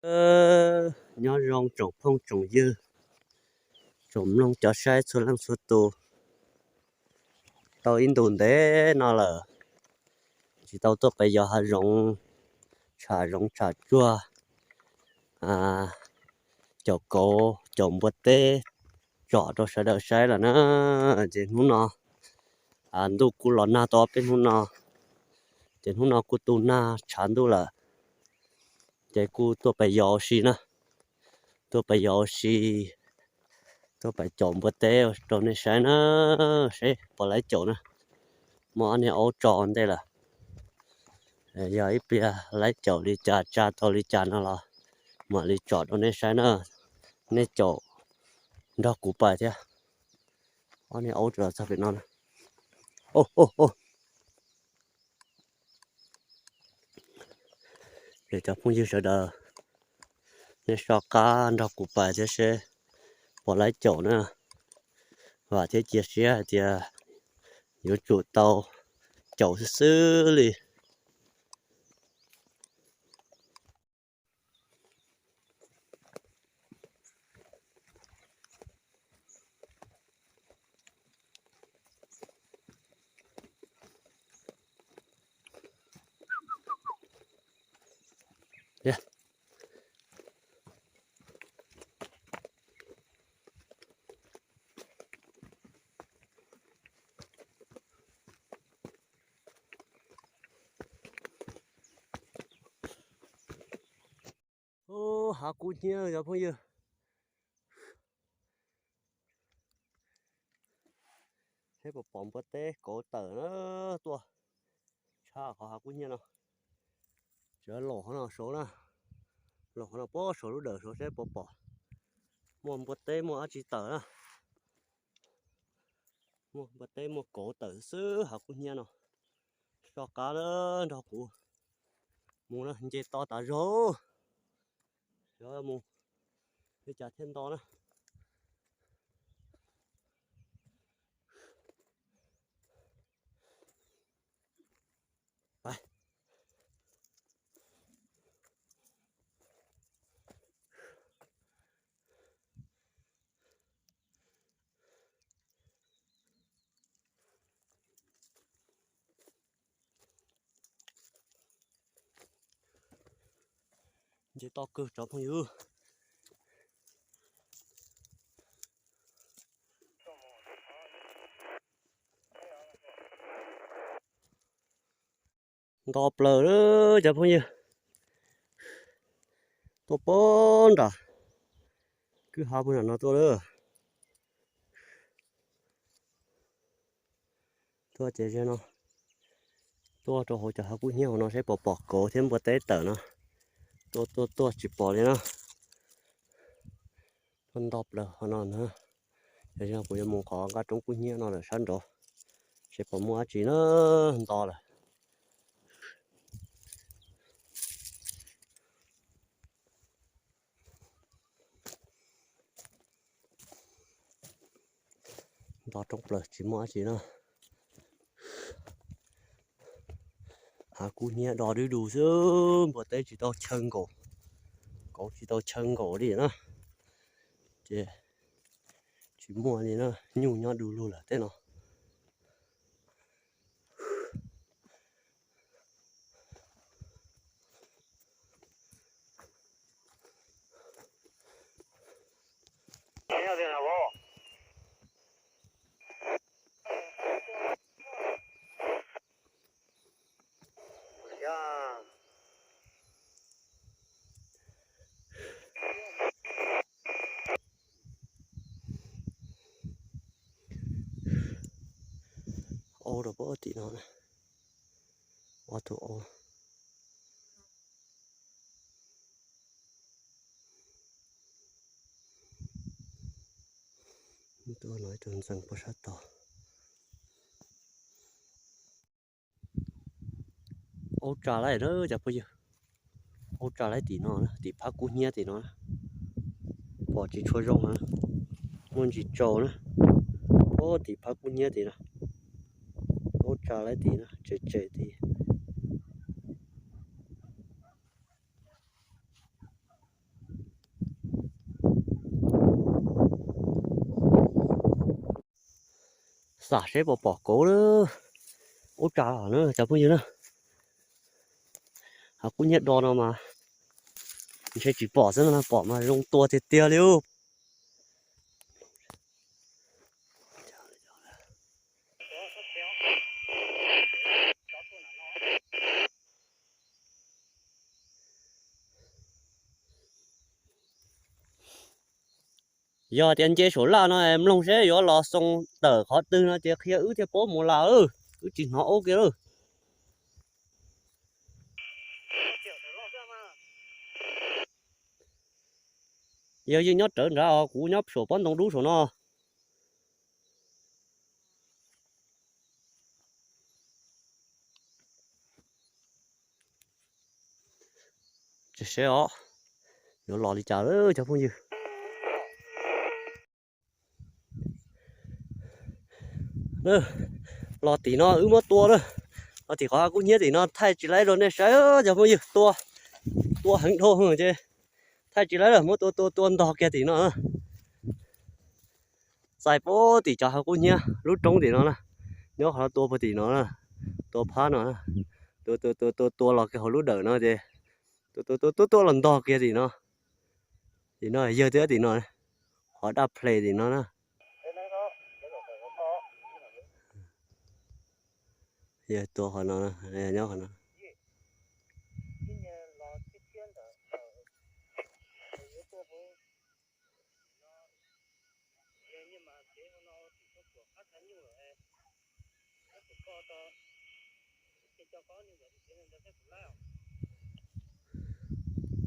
Nyob zoo tsoom phooj tsoom ywg, tsoom mloog cov saib txhua leej txhua tus. Tau ib ntus ntev no lawm, tsis tau tuaj pem yos hav zoov, tsham zoov tsham tsuag, caum kauv caum npua teb tsom rau sawv daws saib lawm na. Ces hnub no ntuj kuj los nag tau peb hnub no, ces hnub no kuj tu nag tshav ntuj lawm, ces kuj tuaj pem yos ua si na, tuaj pem yos ua si, tuaj pem caum npua teb rau nej saib na, seb puas laib caum na. Muaj ob niag aub tso ntej lawm, yog ib pliag laib caum li cas tsa tau li cas no los mam li tsom rau nej saib na. Nej caum nrog kuv pais thiab. Ob niag aub tso txog pem no na. Ces cov phooj ywg sawv daws, nej soj qab nrog kuv pais thiab seb puas laib caum na. Vam thiab cia siab hais tias yuav tsum tau caum xwb xwb li. Hav kub hnyiab cov phooj ywg, seb puas pom npua teb kauv tawm na, tuaj tshab qhov hav kub hnyiab no. Tsuav laum qhov no saud na, laum qhov no puag saud lub dawm saud seb puas pom muaj npua teb muaj dab tsi tawm na. Muaj npua teb muaj kauv tawm xwb hav kub hnyiab no. Soj qab na, nrog kuv mus na, nce to tas zog. Xyov mus li cas thiaj nto na. Nce to kawg cov phooj ywg. Nto plaws lawm cov phooj ywg. Tuaj poob nram kwj ha puag nram no tuaj lawm. Tuaj ces ze no, tuaj rau hauv cov hav kub hnyiab hauv no seb puas pom kauv thiab npua teb tawm no. Tuaj tuaj tuaj tsis pom li na. Tuaj nto plaws hauv no na. Ces kuv yuav mus qhov nqaj roob kub hnyiab no lawm sab nraud, seb puas muaj dab tsi na, nto lawm. Nto roob plaws tsis muaj dab tsi na. Hav kub hnyiab do dub du xwb, npua teb tsis tau chaw nkaum, kauv tsis tau chaw nkaum li na. Ces tsis muaj li na, nyuj nyob du lug lawm tej no. Aub rau pem tim no, ob tug aub. Tuaj no ib tug ntxeev puag sab tod. Aub tsa laib na cov phooj ywg, aub tsa laib tim no, tim phab kub hnyiab tim no. Pom tsis tshua zoo na, muaj ntsis tsaus na. Aub tim phab kub hnyiab tim no, aub tsa laib tim no, tsev tsev tim. Xam seb puas pom kauv lawm. Ub, tsa na cov phooj ywg na. Ho kub hnyiab do no mas ntshe tsis pom xwb no, pom mas zoo tua tiag tiag li. Yog tias nce saum laj no mloog seb yuav los xoo tawm qhov twg no ces qhia wb thiaj paub mus lawm, wb tsis hnov ub kiag lawm. Yog yeej nyob rawv nrad os, kuv nyob saum pob ntoo dub saum no. Seb os, yuav los li cas lawm cov phooj ywg. Los tim no wb muab tua lawm. Los tim qhov kub hnyiab tim no thaij tsis laib rau nej saib cov phooj ywg, tua, tua heev dhau ces thaij tsis laib lawm, muab tua tua tua ntog kiag tim no. Txais puag tim cov hav kub hnyiab lub roob tim no na, nyob qhov no tua puag tim no na, tua phab no, tua tua tua tua tua los kiag hauv lub dawm no ces tua tua tua tua los ntog kiag tim no. Tim no yawg twb tim no, qhov daj ple tim no na. Yawg tua qhov no, nyob qhov no.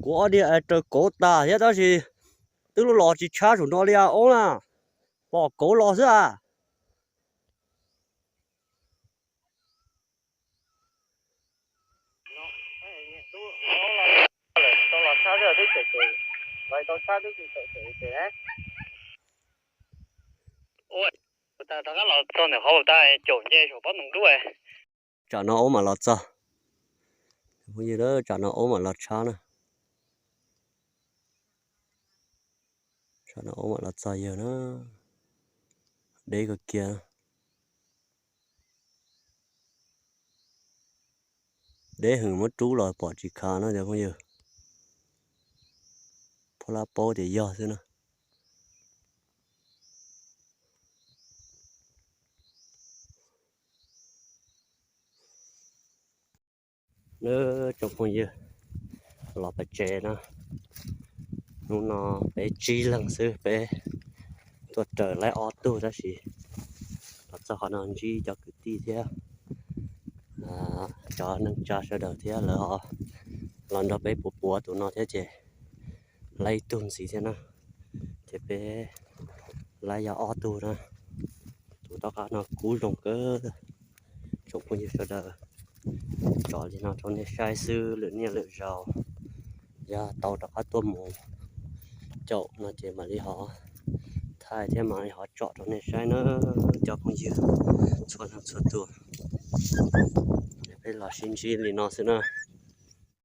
Kuv ob diav raws kauv tas thiab tab sis twb los tsis tshab saum no li os na, pom kauv los xwb a. Tsam no aub mam los txog. Phooj ywg, tsam no aub mam los tshab na. Tsam no aub mam los txog yawg na. Deb kawg kiag. Deb heev, muab rub los pom tsis khav no cov phooj ywg. Phob lab paub tias yog xwb na. Nawb tsoom phooj ywg, los pem tsev no, hnub no peb tsib leeg xwb, peb tuaj raws laib ob tug tab sis los txog qhov no ntsib cov kwv tij thiab cov neej tsa sawv daws thiab lawv ho los nrog peb puav puav tus no thiab ces laib ib tug ntxiv thiab na. Ces peb laib yog ob tug na. Tus tom qab no kub zoo kawg. Tsoom phooj ywg sawv daws, tso li no rau nej saib xwb, lwm niaj lwm zaus yog tau rov qab tuaj mus caum no ces mam li ho thaij thiab mam li ho tsom rau nej saib na cov phooj ywg txhua leej txhua tus. Peb los sib ntsib li no xwb na.